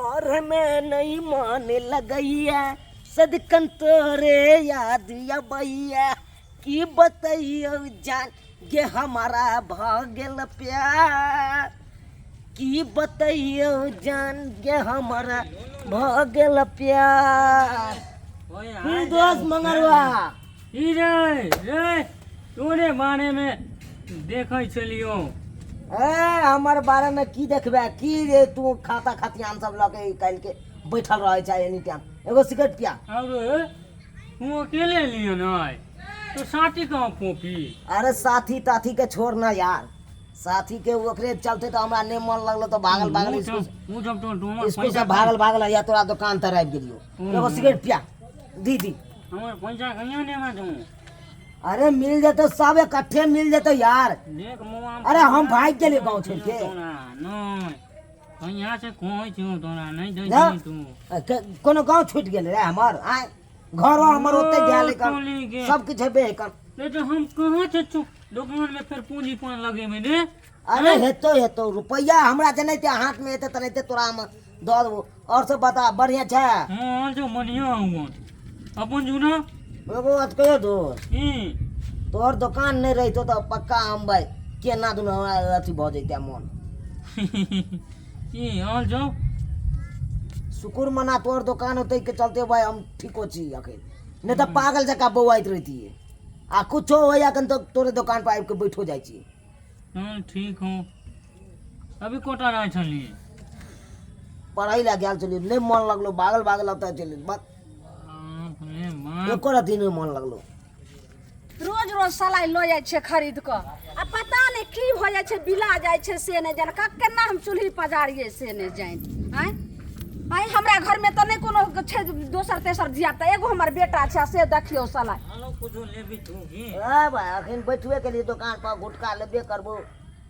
पढ़मे नहि मन लगैया, सदिखन तोरे याद अबैया, की बतैयौ जान गे हमारा भऽ गेल प्यार, की बतैयौ जान गे हमारा भऽ गेल प्यार। की दोस्त मंगरवा ई रे रे, तोरे बारे में देखै छलियौ। ए हमर बारे में की देखबे की रे, तू खाता खतियान सब लऽ के काल्हि के बैठल रहै छै एनी टाइम। एगो सिगरेट पिया। अरे तू अकेले लियो न तो साथी कहाँ पोपी? अरे साथी ताथी के छोड़ ना यार, साथी के ओकरे चलते तो हमरा नहीं मन लगलो तो भागल भागल स्कूल उ जब तो डोमर स्कूल से भागल भागल या तोरा दुकान तर आबि गेलियो। एगो सिगरेट पिया दीदी। हमर पैसा कहिया देबे तू? अरे मिल जेतो, सब इकट्ठे मिल जेतो यार। देख मुआ, अरे हम भाग गेलियो गाँव छोड़ के। तोरा नहीं कहिया से कहै छियौ तोरा नहीं दै ना? छी तू। कोनो गाँव छूट गेल रे हमर? आय घरो हमर ओते गेल ओ, टोली के। सब किछु हेबे कर। नहीं तो हम कहाँ से दुकान में फिर पूंजी पान लगेबे रे? अरे हेतो हेतो रुपैया हमरा जेनाहिते हाथ में एते तेनाहिते तोरा हम दऽ देबो। और सब बता, बढ़िया छै? हाँ जो बढ़िया हुआ अपन जुना। एगो बात कहियो दोस्त? की? तोहर दोकान नहीं रहितो तऽ पक्का हम भाई केना दुनू हमरा अथी भऽ जैते मन। की और जो शुक्र मना तोहर दोकान होते के चलते भाई हम ठीको छी अखन, नहीं तऽ पागल जकाँ बौआइत रहितियै। आ कुछो होइए अखन तऽ तोरे दोकान पर आबि के बैठो जाइ छी। हाँ ठीक हूँ। अभी कोटा रहे छली? पढ़ै लए गेल छलियै, नहि मन लगलो, भागल भागल ओतऽ चलि बस। बाप रे बाप। एको रत्ती नहि मन लगलो। रोज रोज सलाइ लऽ जाइ छै खरीद कऽ, आ पता नहि की भऽ जाइ छै, बिला जाइ छै से नहि जानि। केना हम चूल्ही पजारियै से नहि जानि। आँय आँय, हमरा घरमे तऽ नहि कोनो छै दोसर तेसर धियापुता, एगो हमर बेटा छै, आ से देखियौ सलाइ। आलो कुछो लेबी तू की? ए भाई अखन बैठबे केलियै दोकान पर, गुटखा लेबे करबो,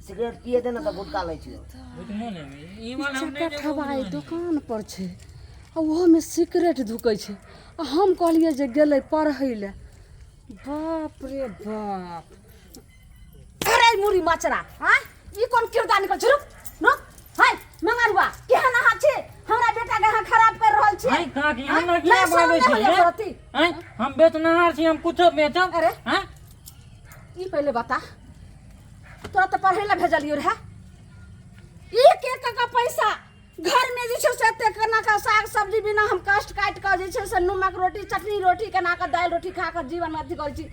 सिगरेट पिए दे ने तऽ गुटखा लै छियौ। गुटखो लेबी? ई वाला हम नहि देबो। हवाई दोकान पर छै आ ओहोमे सिगरेट धुकै छै, आ हम कहलियै जे गेलै पढ़ै लए। बाप रे बाप, अरे मुरी मचरा, हाँ ई कोन किरदार निकल छै? रुक रुक, हाय मंगरुआ, केहन अहाँ छी? हमरा बेटा के अहाँ खराब कर रहल छी। हाय काकी, हाँ? हमरा किया नहि, शरम बाजै नहि छी होइए रे? तोरा ती? आँय, हम बेचनहार छी, हम कुछो बेचब। अरे। हाँ? ई पहिले बता, तोरा तऽ पढ़ै लए भेजलियौ रहे, एक एक का पैसा घर में जे छै से एते केना कऽ साग सब्जी बिना हम कष्ट काटि कऽ जे छै से नमक रोटी चटनी रोटी केना कऽ दालि रोटी खा कऽ जीवन अथी करै छी,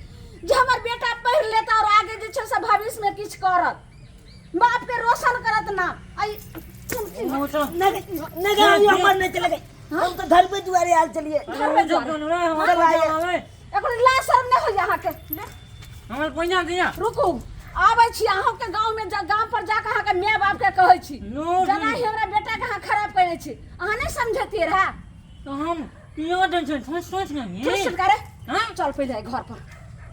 जे हमर बेटा पढ़ि लेत आओर आगे जे छै से भविष्यमे किछु करत, बापके रोशन करत नाम। आ ई कोन की ओ तऽ नहि नहि, हमर नहि चले गए, हम तऽ धर्मे दुआरे आयल छलियै। धर्मे ओ जो दुआरे। कोन रे, हमर चल आइए। पैसा आबै। एखन लाज शरम नहि होइए अहाँके? हमर पैसा दिअ। रुकू, आबै छी अहूँके गाँवमे, गाम पर जाकऽ अहाँके माय बापके कहै छी नो जेना ही हमरा बेटाके अहाँ खराब कयने छी। अहाँ नहि समझतियै रहए तऽ हम पियो दै छै सोच सोच के नी। सोच सोच के रे। हाँ? चल पहिले घर पर।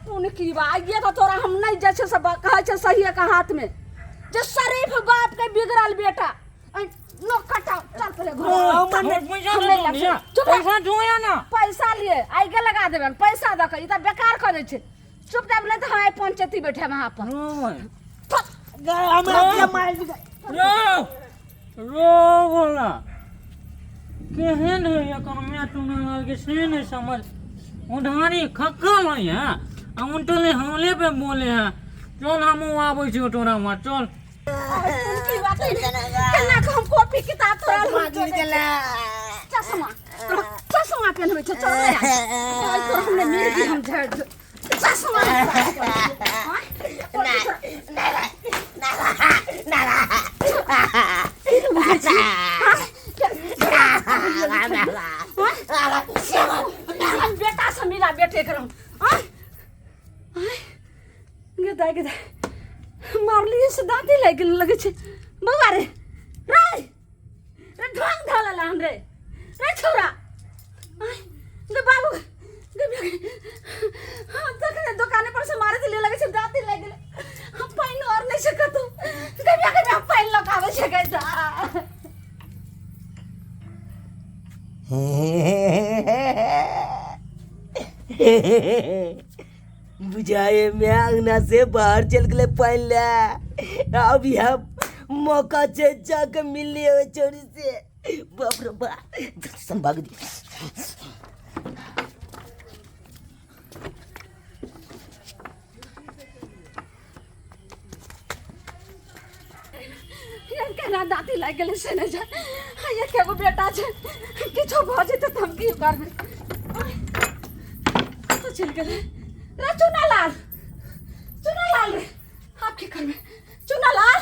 कोन की बा आइए तऽ तोरा हम नहि जे छै से कहै छै सहिए के हाथमे जे शरीफ बाप के बिगड़ल बेटा। ऐ, नो कटाओ, चल पहिले घर। हमर पैसा हम दे नहि दो लेब। भैया। चुप रह। पैसा दो या ना? पैसा लिए आइ के लगा देबनि पैसा दऽ कऽ, ई तऽ बेकार कऽ दै छै। चुपचाप नहि तऽ हम आइ पंचायती बैठे वहाँ पर। रो हमरा किया मारि देलकै? रो रो बोला केहन है एकर माय चुनालाल के से नहीं समझ। उधारी खक्कल है यहाँ आ उनटले हमले पे बोले हैं। चल हम आबै छियौ तोरा वहाँ, चल। की बात है? केना के हम कॉपी किताब तोरा चश्मा गिर गेलै। चश्मा तोरा चश्मा पेनबै छै? चल रे आइ तोरा हमने मिर्गी हम झाड़ दे चश्मा। हाँ? हम बेटा से मिला बेटे के हम गेदा गेदा मारलियै से दाँते लागि गेल लगै छै। बौआ रे, रे रे ढोंग धऽ लेला हन रे, रे छौड़ा। आँय, गे बाबू गे, हम तखने दोकाने पर से मारे दिलियै, लगै छै दाँते लागि गेलै। हम पानि आओर नहि छै कतौ। गे बिया गे बिया, हम पानि लऽ कऽ आबै छै गे दा। बुझाए मैं अंगना से बाहर चल गए पानि ले, अभी हम मौका छै जाके मिल लिये ओहि चोरी से। बाप रे बा, सन भाग दी। केना दाँती लागि गेलै से नहि जाय। आ एके गो बेटा छै, किछो भऽ जेतै तऽ हम की करबै? कतऽ चलि गेलै रे चुनालाल? चुनालाल रे, आब की करबै? चुनालाल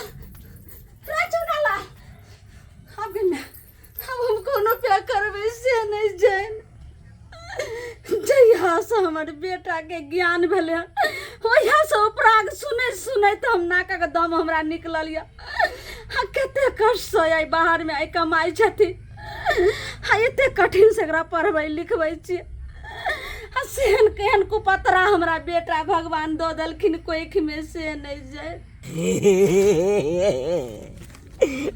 रे, चुनालाल, आब गे माय, आब हम कोनो प्यार करबै से नहि जानि। जहियासँ हमर बेटाके ज्ञान भेलै हन, ओहियासँ उपराग सुनैत सुनैत हम नाकक दम हमरा निकलल यऽ। आ कते कष्टसँ आइ बाहरमे आइ कमाइ छथिन, आ एते कठिनसँ एकरा पढ़बै लिखबै छियै, आ सेहन केहन कुपतरा हमरा बेटा भगवान दऽ देलखिन कोखिमे से नहि जाय।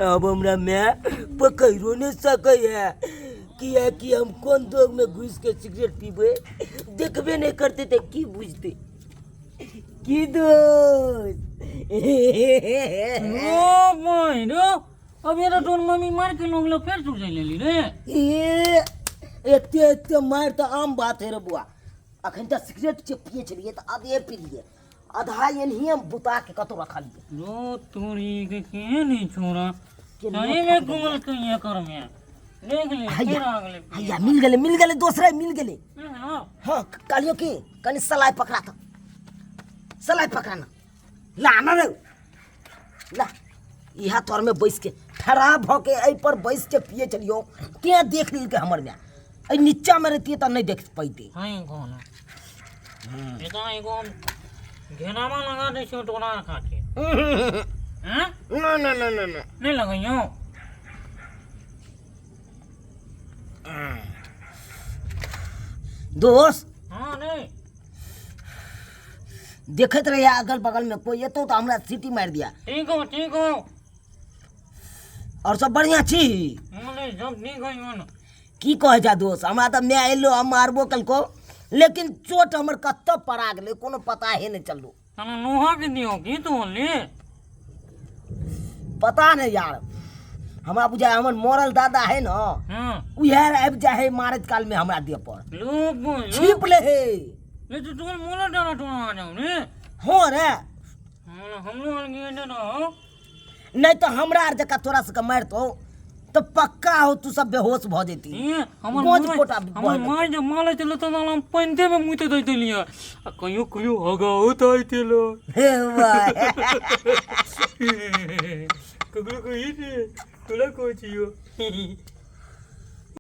अब हमरा माय पकड़ो नहि सकैए, किएकि हम कोन दोगमे घुसि के सिगरेट पीबै देखबे नहि करतै तऽ की बुझतै? की दोस्त? ओ बहिन रो, अब ये तो तोर मम्मी मार के लोग लोग फेर सुझाई लेली रे। ए, एते एते मारि तऽ आम बात है रे बुआ। अखन तऽ सिगरेट जे पियै छलियै तऽ आधे पिलियै, आधा एनहिए हम बुता के कतौ रखलियै। रो तोरी के के नहीं छोड़ा। के सही में घूमल के ये कर में देख ले। हैया, फिर आ गेले। हैया, मिल गेलै, मिल गेलै, दोसरे मिल गेलै। हाँ। हाँ, कहलियो कि कनि सलाइ पकड़ा, तऽ सलाइ पकड़ा ना, ला ना रे ला। इहा तोर में बैस के ठड़ा भऽ के एहि पर बैस के पिए चलियो, तें देख लेलकै हमर माय। एहि नीचा में रहतियै तऽ नहि देख पैते। हाँ, कौन है एता? एगो हम घेरावा लगा दै छियौ तोरा खातिर। हैं? ना ना ना ना ना। नहीं लगैयो। दोस्त। हाँ, नहीं। देखैत रहिए, अगल बगल में कोई एतौ तऽ हमरा सीटी मारि दिया। ठीक हो, ठीक हो। और सब बढ़िया छी? हाँ, नहीं, सब ठीक है मन। की कहै छै दोस्त, हमरा तऽ माय एलो, हम मारबो कलको, लेकिन चोट हमर कतऽ पड़ा गेलै कोनो पता हे नहि चललो। साला लोहा के दियो की तू ले? पता नहि यार, हमरा बुझाय हमर मरल दादा है न, हाँ, उएह आबि जाइ है मारैत काल में हमरा देह पर। लो बोल लो। छिप ले हे। ले तो तोर मोला डाला तो आ जाओ रे। हाँ रे। हाँ, हम लोग गए ना रहो। नहि तऽ हमरा आर जकाँ तोरा सबके मारितौ तऽ पक्का हो तू सब बेहोश भऽ जैती। ये हमर गोज माय पोटा हमर बहल। माय जे मारै छलै तऽ हम पानिते में मुते दैत लियै आ कहियो कहियो हगाओ दैत छलै। हे भाय। ककरो कही ने तोरा कहै छियौ।